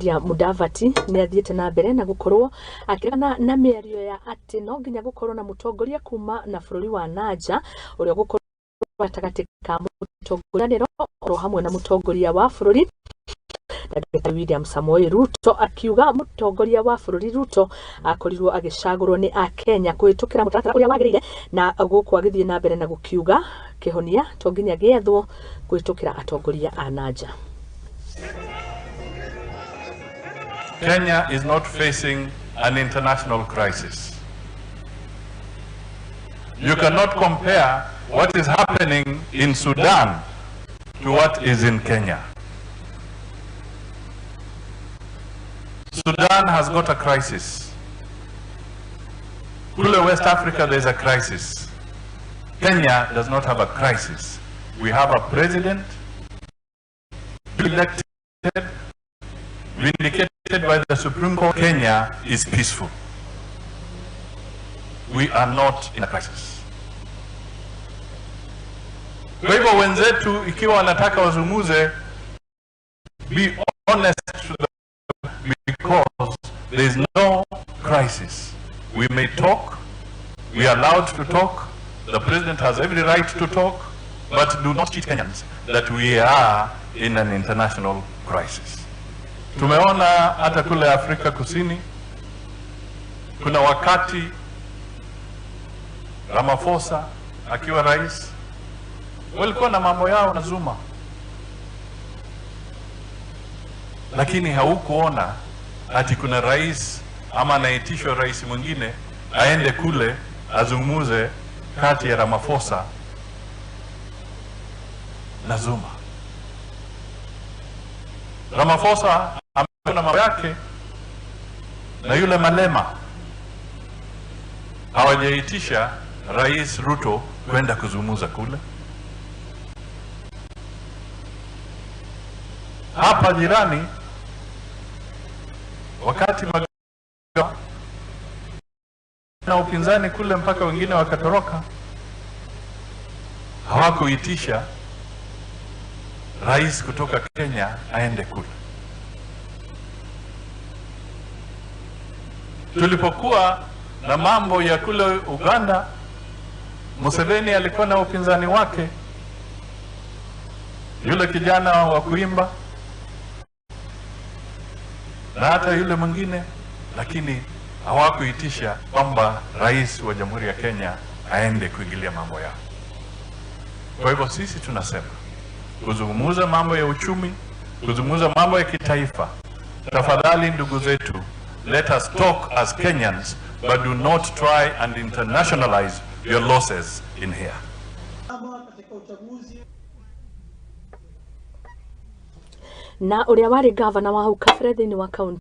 Musalia Mudavadi nĩ athiĩte na mbere na gũkorwo akĩregana na mĩario ya atĩ no nginya gũkorwo na mũtongoria kuma na bũrũri wa nanja ũrĩa ũgũkorwo gatagatĩ ka mũtongoria oro hamwe na mũtongoria wa bũrũri Ndagĩtarĩ William Samoei Ruto, akiuga mũtongoria wa bũrũri Ruto akorirwo agĩcagũrwo nĩ Akenya kũhĩtũkĩra mũtaratara ũrĩa wagĩrĩire, na gũkũ agĩthiĩ na mbere na gũkiuga kĩhonia to nginya gĩethwo kũhĩtũkĩra atongoria a nanja. Kenya is not facing an international crisis. You cannot compare what is happening in Sudan to what is in Kenya. Sudan has got a crisis. Kule West Africa, there's a crisis. Kenya does not have a crisis. We have a president elected, vindicated by the Supreme Court. Kenya is peaceful. We are not in a crisis. Kwa hivyo wenzetu ikiwa wanataka wazungumze, be honest to the, because there is no crisis. We may talk, we are allowed to talk, the president has every right to talk, but do not cheat Kenyans that we are in an international crisis. Tumeona hata kule Afrika Kusini kuna wakati Ramaphosa akiwa rais walikuwa na mambo yao na Zuma, lakini haukuona ati kuna rais ama anaitishwa rais mwingine aende kule azungumuze kati ya Ramaphosa na Zuma. Ramaphosa amekuwa na mambo yake na yule Malema, hawajaitisha Rais Ruto kwenda kuzungumza kule. Hapa jirani, wakati na upinzani kule mpaka wengine wakatoroka, hawakuitisha rais kutoka Kenya aende kule. Tulipokuwa na mambo ya kule Uganda, Museveni alikuwa na upinzani wake, yule kijana wa kuimba na hata yule mwingine, lakini hawakuitisha kwamba rais wa Jamhuri ya Kenya aende kuingilia mambo yao. Kwa hivyo sisi tunasema kuzungumza mambo ya uchumi, kuzungumza mambo ya kitaifa, tafadhali ndugu zetu, let us talk as Kenyans, but do not try and internationalize your losses in here. Na ũrĩa warĩ gavana wa hau kabere thĩinĩ wa kaunti